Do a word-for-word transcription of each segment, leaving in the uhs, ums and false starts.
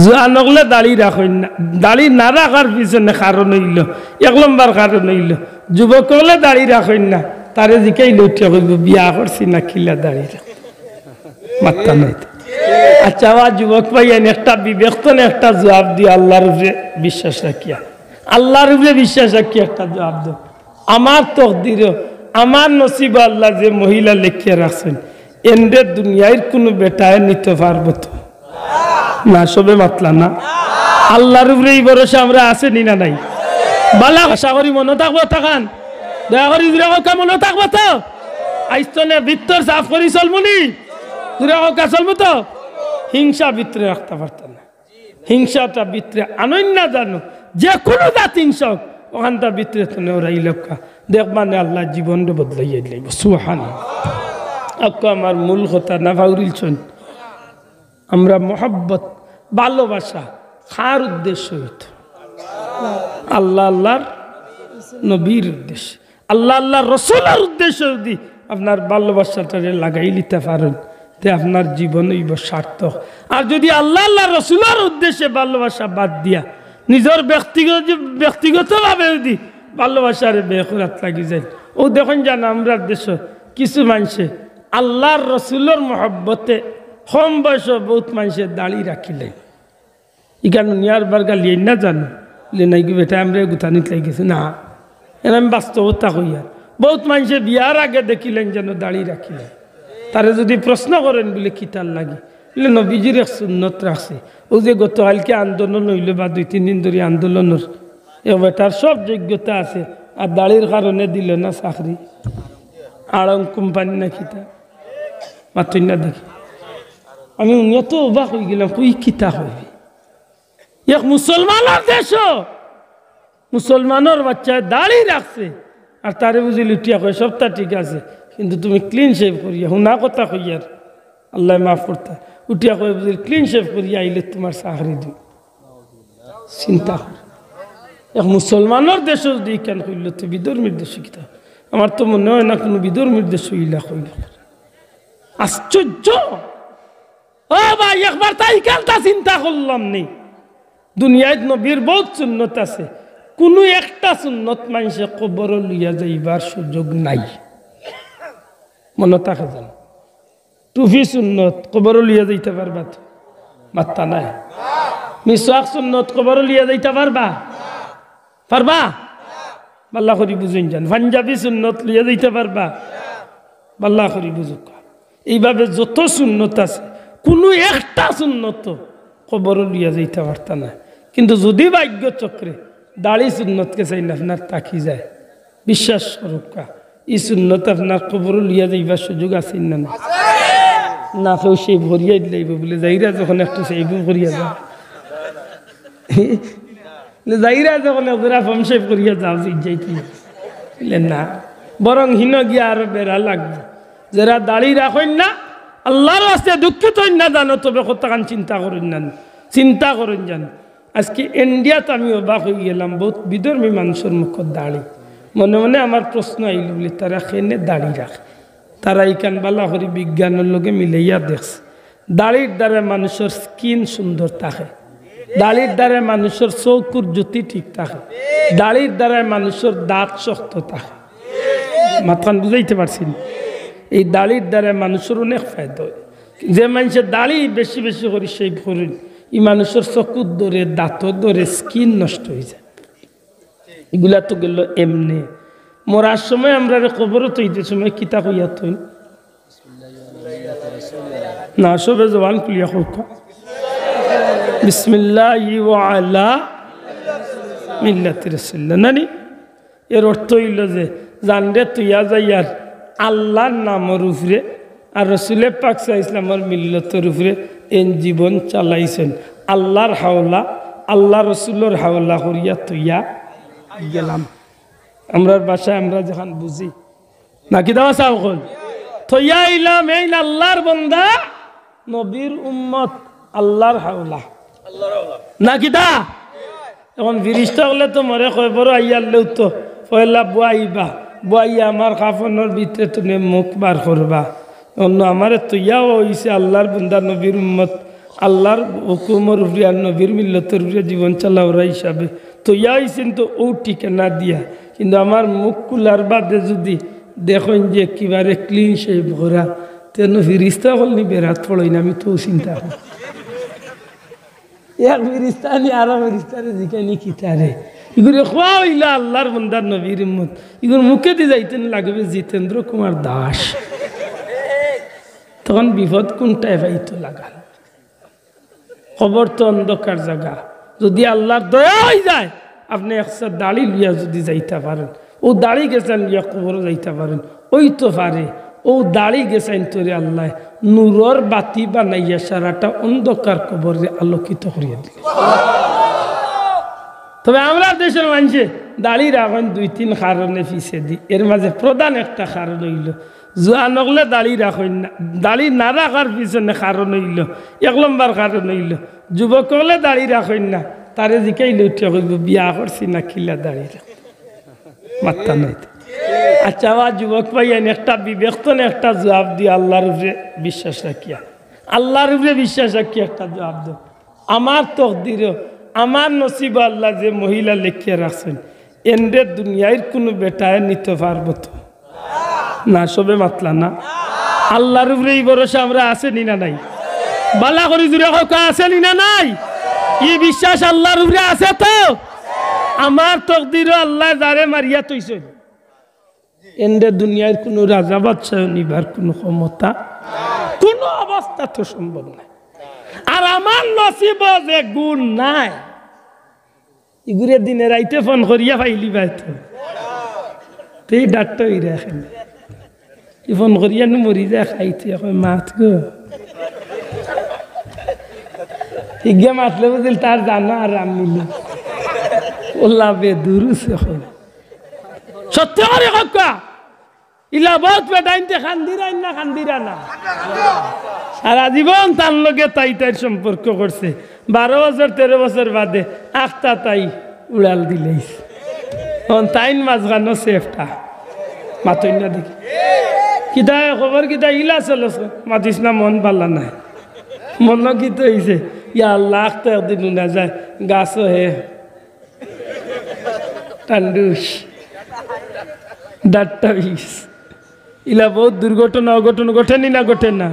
জোয়ান অকলে দাড়ি রাখইন না। দাড়ি না রাখার পিছনে কারণ অইলো, এক নম্বর কারণ অইলো, যুবক অকলে দাড়ি রাখইন না। তারে জিকাইলে উঠিয়া কইবো, "বিয়া করছি না, কিলা দাড়ি রাখ?" মাত্তা নাই তো। আচ্ছা, আবার যুবক ভাইয়াইন, একটা বিবেক থনে একটা জবাব দিও, আল্লাহর উপরে বিশ্বাস রাখিয়া, আল্লাহর উপরে বিশ্বাস রাখিয়া একটা জবাব দেও। আমার তকদিরো, আমার নসিবো আল্লায় যে মহিলা লেখিয়া রাখছইন, এনরে দুনিয়ার কুনু বেটায় নিতো পারবো তো? না, সবে মাতলা না। আল্লাহর উপরে ই ভরসা আমরার আছে নি না নাই? বালা, আশা করি মনো থাকবো তখন। দয়া করি জুরে কউক্কা, মনো থাকবো তো? আইজ থনে ভিতর সাফ করি চলমু নি? জুরে কউক্কা, চলমু তো? হিংসা ভিতরে রাখতা পারতা না। হিংসাটা ভিতরে আনইন না জানো, যে কুনু জাত হিংসা অউক, অখানটা ভিতরে থনে উড়াইলাউক্কা। দেখবা নে আল্লায় জীবনরে বদলাইয়া দিলাইবো। সুবহানাল্লাহ। আউক্কা, আমার মূল কথা না ফাউরিলছইন। আমরা মহব্বত, ভালোবাসা কার উদ্দেশ্য অইতো? আল্লাহ, আল্লাহর নবীর উদ্দেশ্যে। আল্লাহ, আল্লাহর রসুলর উদ্দেশ্যে যদি আপনার ভালোবাসাটারে লাগাইলিতা পারইন, তে আপনার জীবন অইবো সার্থক। আর যদি আল্লাহ, আল্লাহর রসুলর উদ্দেশ্যে ভালোবাসা বাদ দিয়া নিজর ব্যক্তিগত, ব্যক্তিগতভাবে যদি ভালোবাসারে ব্যয় করাত লাগি যাইন, অউ দেখইন যেন আমরার দেশো কিছু মানষে আল্লাহর রসুলর মহব্বতে কম বয়সো বউত মানষে দাড়ি রাখিলাইন। ইখান হুনিয়া আরবার গালিয়াইন না জানো? বুলে, "নাইগু বেটা, আমরারে গুতানিত লাগি গেছে।" না, এন আমি বাস্তবতা কইয়ার। বউত মানষে বিয়ার আগে দেখিলাইন যেন দাড়ি রাখিলাইন। তারে যদি প্রশ্ন করইন বুলে, "কিতার লাগি?" বুলে, "নবীজির এক সুন্নত রাখছি।" অউ যে গতকাইলকে আন্দোলন অইলো বা দুই তিন দিন ধরি আন্দোলনর, এক বেটার সব যোগ্যতা আছে, আর দাড়ির কারণে দিলো না চাকরি। আড়ং কোম্পানি না কিতা? মাতইন না দেখি। আমি হুনিয়া তো অবাক অইগেলাম, কই কিতা কইবি? এক মুসলমানর দেশো মুসলমানর বাইচ্চায় দাড়ি রাখছে, আর তারে বুঝি লুটিয়া কয়, "সবতা ঠিক আছে, কিন্তু তুমি clean shave করিয়া, হুনা কথা কইয়ার, আল্লায় মাফ করতা, উঠিয়া কয় বুঝি, 'Clean shave করিয়া আইলে তুমার চাকরি দিমু।'" চিন্তা কর, এক মুসলমানর দেশো যদি ইখান কইলো, তে বিধর্মীর দেশো কিতা? আমার তো মনে অয় না কুনু বিধর্মীর দেশো ইলা কইলো। আশ্চর্য! ও ভাই, একবার তাই ইখানটা চিন্তা করলাম নি। দুনিয়াত নবীর বউত সুন্নত আছে, কুনু একটা সুন্নত মানষে কবরো লইয়া যাইবার সুযোগ নাই। মনো থাকে যেন। টুপি সুন্নত, কবরো লইয়া যাইতা পারবা তো? মাত্তা নাই। মিসওয়াক সুন্নত, কবরো লইয়া যাইতা পারবা? পারবা? বালা করি বুঝইন যেন। পাঞ্জাবি সুন্নত লইয়া যাইতা পারবা? বালা করি বুঝউক্কা। এইভাবে যত সুন্নত আছে, কুনু একটা সুন্নত কবরো লইয়া যাইতা পারতা না। কিন্তু যদি ভাগ্য চক্রে দাড়ি সুন্নতকে চাইন আপনার থাকি যায়, বিশ্বাস করউক্কা, ই সুন্নত আপনার কবরো লইয়া যাইবার সুযোগ আছে না? না, কেউ shave করিয়া দিলাইবো বুলে, "যাইরা যখন একটু shave করিয়া যাও।" বুলে, "যাইরা যখন একজোড়া পাম shave করিয়া যাও, যাই, যাই কি?" বুলে, "না, বরং হিনো গিয়া আরো বেড়া লাগবো।" যেরা দাড়ি রাখইন না, আল্লাহর ওয়াস্তে দুঃখিত অইন না জানো, তবে কথাখান চিন্তা করইন না, চিন্তা করইন জানো। আজকে ইন্ডিয়াত আমি অবাক অইগেলাম, বউত বিধর্মী মানষর মুখো দাড়ি। মনে মনে আমার প্রশ্ন আইলো বুলে, "তারা কেনে দাড়ি রাখে?" তারা ইখান বালা করি বিজ্ঞানর লগে মিলাইয়া দেখছে। দাড়ির দ্বারা মানষর skin সুন্দর থাকে, দাড়ির দ্বারা মানষর চউখর জ্যোতি ঠিক থাকে, দাড়ির দ্বারা মানষর দাঁত শক্ত থাকে। মাতখান বুঝাইতে পারছি নি? এই দাড়ির দ্বারা মানষর অনেক ফায়দা অয়। যে মানষে দাড়ি বেশি বেশি করি shave করইন, ই মানষর চউখো ধরে, দাঁতো ধরে, skin নষ্ট অইযায়। ইগুলা তো গেলো এমনে। মরার সময় আমরারে কবরো থইতে সময় কিতা কইয়া থইন? না, সবে জবান খুলিয়া কউক্কা। বিসমিল্লাহি ওয়া আলা মিল্লাতি রাসূলিল্লাহ। নানি? এর অর্থ অইলো যে, জানরে থইয়া যাইয়ার আল্লাহর নামর উপরে আর রসুলে পাক সাল্লাল্লাহু আলাইহি ওয়াসাল্লামর মিল্লতর উপরে এন জীবন চালাইছইন। আল্লাহর হাওলা, আল্লাহ রসুলর হাওলা করিয়া থইয়া গেলাম। আমরার ভাষায় আমরা যেখান বুঝি, নাকি দাওয়া সাহেব কইন, থইয়া আইলাম এইন আল্লাহর বন্দা, নবীর উম্মত, আল্লাহর হাওলা। নাকি দা? এখন ফিরিস্তা অকলে তো মরে কবরো আইয়ারলেউ তো পয়লা বওয়াইবা, বওয়াইয়া আমার কাফনর ভিতরে থনে মুখ বার করবা। অন্য আমারে থইয়াও অইছে আল্লাহর বন্দা নবীর উম্মত, আল্লার হুকুমর উপরে আর নবীর মিল্লতর উপরে জীবন চালাওরা হিসাবে তো ইয়া আইছইন তো অউ ঠিকানা দিয়া। কিন্তু আমার মুখ খুলার বাদে যুদি দেখইন যে একেবারে clean shave করা, তেন ফিরিস্তা অকল নি বেড়াত পড়ইন, আমি তো চিন্তা করি। এক ফিরিস্তা নি আরো ফিরিস্তারে জিকাইন নি কিতারে। ইগুরে কওয়া অইলো আল্লার বন্দার নবীর উম্মত। ইগুর মুখেদি যাইতে লাগবে জিতেন্দ্র কুমার দাস। তখন বিপদ কুনটায় পাইতো লাগাল? কবর তো অন্ধকার জাগা। যুদি আল্লার দয়া অইযায়, আপনে একসা দাড়ি লইয়া যুদি যাইতা পারইন, অউ দাড়ি গেছাইন লইয়া কবরো যাইতা পারইন, অইতো পারে। অউ দাড়ি গেছাইন তোরে আল্লায় নূরর বাতি বানাইয়া সারাটা অন্ধকার কবররে আলোকিত করিয়া দিলে। তবে আমরার দেশর মানষে দাড়ি রাখইন দুই তিন কারণে পিছেদি, এর মাঝে প্রধান একটা কারণ অইলো জুয়ান অকলে দাড়ি রাখইন না। দাড়ি না রাখার পিছনে কারণ অইলো, এক নম্বর কারণ অইলো যুবক অকলে দাড়ি রাখইন না। তারে জিকাইলে উঠিয়া কইবো, "বিয়া করছি না, কিলা দাড়ি রাখ-" মাত্তা নাই তো। আচ্ছা, আবার যুবক ভাইয়াইন, একটা বিবেক থনে একটা জুয়াব দিও, আল্লার উপরে বিশ্বাস রাখিয়া, আল্লার উপরে বিশ্বাস রাখিয়া একটা জুয়াব দেও। আমার তকদিরো, আমার নসিবো আল্লায় যে মহিলা লেখিয়া রাখছইন, এনরে দুনিয়ার কুনু বেটায় নিতো পারবো তো? না, সবে মাতলা না। আল্লার উপরে ই ভরসা আমরার আছে নি না নাই? বালা করি জুরে কউক্কা, আছে নি না নাই? ই বিশ্বাস আল্লার উপরে আছে তো? আমার তকদিরো আল্লায় যারে মারিয়া থইছইন, এনরে দুনিয়ার কুনু রাজা বাদশায় নিবার কুনু ক্ষমতা, কুনু অবস্থাত সম্ভব নায়। আর আমার নসিবো যেগুর নাই, ইগুরে দিনে রাইতে ফোন করিয়া পাইলিবায় তো। তেই ডাক্তার অইরা এখানে। ই ফোন করিয়া নু মরি যায় খাইতে, কয়, "মাত গো।" ইগে মাতলে বুঝিল তার জানো আর আমি নি। ওলা বেদুরুস এখন। সত্য করি কউক্কা। ইলা বউত বেটাইন্তে কান্দিরাইন না, কান্দিরা না। সারা জীবন তার লগে তাই তাইর সম্পর্ক করছে। বারো বছর, তেরো বছর বাদে আখতা তাই উড়াল দিলাইছে। অখন তাইন মাঝখানো সেফটা। মাতইন না দেখি। কিতা খবর কিতা ইলা চলছে? মাতিস না, মন বালা নায়। মনো কিতা অইছে? ইয়া আল্লাহ, আখতা একদিন হুনা যায়। গাছো হে। টান্ডুস। ডাট্টা বিষ। ইলা বউত দুর্ঘটনা, অঘটন ঘটেনি না ঘটে না?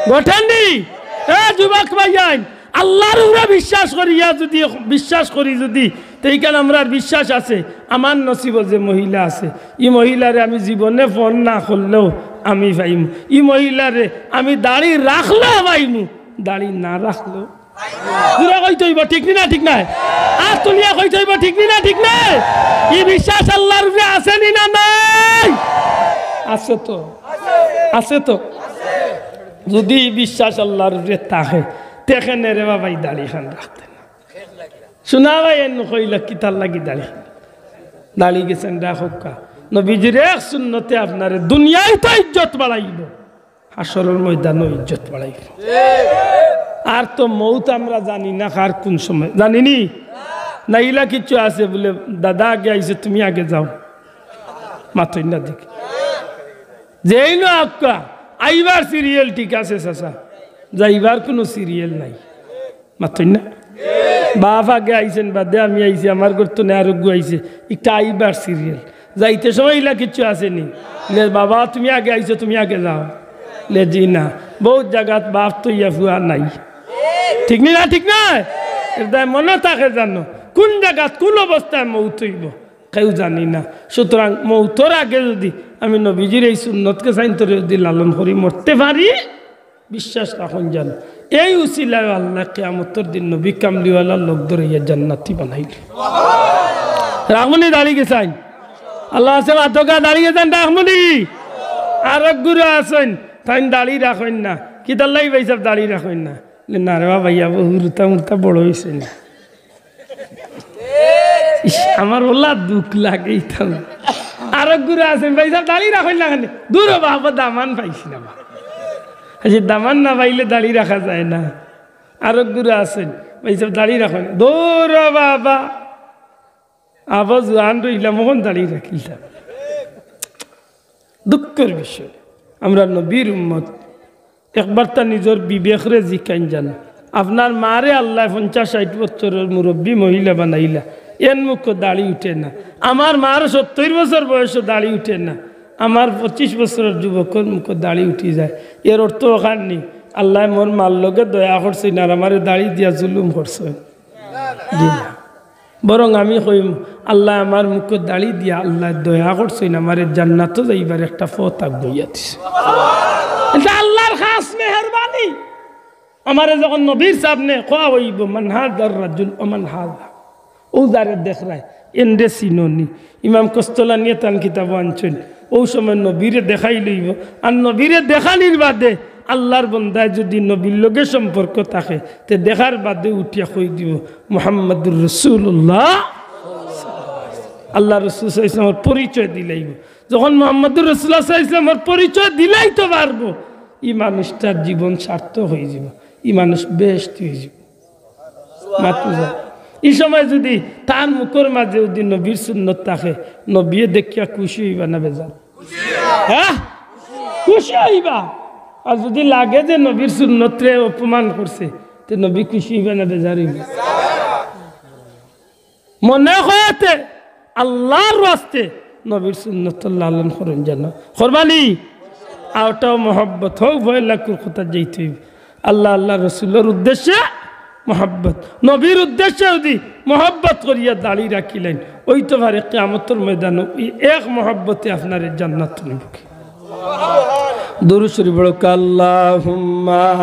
ঘটেনি? এ যুবক ভাইয়াইন, আল্লার উপরে বিশ্বাস করিয়া যুদি, বিশ্বাস করি যুদি, তে ইখান আমরার বিশ্বাস আছে। আমার নসিবো যে মহিলা আছে, ই মহিলারে আমি জীবনে ফোন না করলেও আমি পাইমু। ই মহিলারে আমি দাড়ি রাখলেও পাইমু, দাড়ি না রাখলেও জুরে কইতে অইবো, ঠিক নি না ঠিক নায়? আত তুলিয়া কইতে অইবো, ঠিক নি না ঠিক নায়? ই বিশ্বাস আল্লার উপরে আছে নি না নাই? আছে তো, আছে তো। যুদি ই বিশ্বাস আল্লার উপরে থাকে, তে কেনে রে বাবা ই দাড়ি খান রাখতে না। হুনা ভাই, এনু কইলা কিতার লাগি দাড়ি? দাড়ি গেছাইন রাখউক্কা। নবীজির এক সুন্নতে আপনারে দুনিয়াত তো ইজ্জত বাড়াইবো, হাশরর ময়দানো ইজ্জত বাড়াইবো। আর তো মউত আমরা জানি না কার কুন সময়, জানি নি? না ইলা কিচ্ছু আছে বুলে, দাদা আগে আইছে, তুমি আগে যাও। মাতইন না দেখি। যেইন আউক্কা, আইবার সিরিয়াল ঠিক আছে চাচা, যাইবার কুনু সিরিয়াল নাই। মাতইন না? বাপ আগে আইছইন, বাদে আমি আইছি, আমার ঘর থনে আরোগু আইছে, ইটা আইবার সিরিয়াল। যাইতে সময় ইলা কিচ্ছু আছে নি? লে, বাবা, তুমি আগে আইছো, তুমি আগে যাও। লে, জি না। বউত জাগাত বাপ থইয়া ফুয়া নাই। ঠিক নি না? ঠিক নায়? এর দায় মনো থাকে জানো, কুন জাগাত, কুন অবস্থায় মউত অইবো, কেউ জানি না। সুতরাং মউতর আগে যুদি আমি নবীজির এই সুন্নতকে সাইন্তরে যুদি লালন করি মরতে পারি, বিশ্বাস রাখইন যান, এই উসিলায় আল্লায় কিয়ামতর দিন নবী কামলিওয়ালার লগ ধরাইয়া জান্নাতি বানাইল। রাখমুনি দাড়ি গেছাইন? আল্লাহ আছে, মাতউক্কা দাড়ি গেছাইন, রাখমুনি? আরোগুরে আছইন, তাইন দাড়ি রাখইন না। কিতার লাগি ভাইসাব দাড়ি রাখইন না? না রে বাবা, ইয়া হুরুতা মুরুতা বড় অইছে না। ইশ, আমার ওলা দুখ লাগে ইতা। আরোগুরে আছইন, ভাইসাব দাড়ি রাখইন না কেনে? দুর বাবা, দামান পাইছি না বাবা। আচ্ছা, দামান না পাইলে দাড়ি রাখা যায় না। আরোগুরে আছইন, ভাইসাব দাড়ি রাখইন না। দুর বাবা, আবো জুয়ান রইলাম, অখন দাড়ি রাখিলাম। দুঃখর বিষয়, আমরা নবীর উম্মত। একবার তা নিজর বিবেকরে জিকাইন যান, আপনার মারে আল্লায় পঞ্চাশ ষাইট বছরর মুরব্বি মহিলা বানাইলা, এন মুখো দাড়ি উঠে না। আমার মার সত্তইর বছর বয়সো দাড়ি উঠে না, আমার পঁচিশ বছরর যুবকর মুখো দাড়ি উঠি যায়। এর অর্থ অখান নি, আল্লায় মোর মার লগে দয়া করছইন আর আমারে দাড়ি দিয়া জুলুম করছইন। জি না। বরং আমি কইমু, আল্লায় আমার মুখো দাড়ি দিয়া আল্লায় দয়া করছইন, আমারে জান্নাতো যাইবার একটা পথ আগুয়াইয়া দিছে। ইটা আল্লার খাস মেহেরবানি। আমারে যখন নবীর সামনে কওয়া অইবো, "মান হাযার রাজুল ওয়া মান হাযা?" অউ যারে দেখরায়, এনরে চিনো নি? ইমাম কস্তলানিয়ে তান কিতাবো আনছইন। অউ সময় নবীরে দেখাইল অইবো। আর নবীরে দেখানির বাদে আল্লার বন্দায় যুদি নবীর লগে সম্পর্ক থাকে, তে দেখার বাদে উঠিয়া কই দিবো, "মুহাম্মাদুর রাসূলুল্লাহ।" আল্লার রাসূল সাল্লাল্লাহু আলাইহি ওয়াসাল্লামর পরিচয় দিলাইবো। যখন মুহাম্মাদুর রাসূলুল্লাহ সাল্লাল্লাহু আলাইহি ওয়াসাল্লামর পরিচয় দিলাইতো পারবো, ই মানুষটার জীবন সার্থক অইযিবো, ই মানুষ বেহেশতি অইযিবো। মাতু যা। ই সময় যুদি তার মুখর মাঝে যুদি নবীর সুন্নত থাকে, নবীয়ে দেখিয়া খুশি অইবা না বেজার? হ্যাঁ, খুশি অইবা। আর যুদি লাগে যে নবীর সুন্নতরে অপমান করছে, তে নবী খুশি অইবা না বেজার অইবা? মনে অয় তে আল্লার ওয়াস্তে নবীর সুন্নত লালন করইন যেন। করবা নি? আর অটাও মহব্বত। হউ, ভয় লাগুর কথা যাইতে অইবো। আল্লা, আল্লার রসুলর উদ্দেশ্যে মহব্বত, নবীর উদ্দেশ্যে যুদি মহব্বত করিয়া দাড়ি রাখিলাইন, অইতো পারে কিয়ামতর ময়দানো ই এক মহব্বতে আপনারে জান্নাত নিবো। দুরূদ শরীফ পড়উক্কা, আল্লাহুম্মা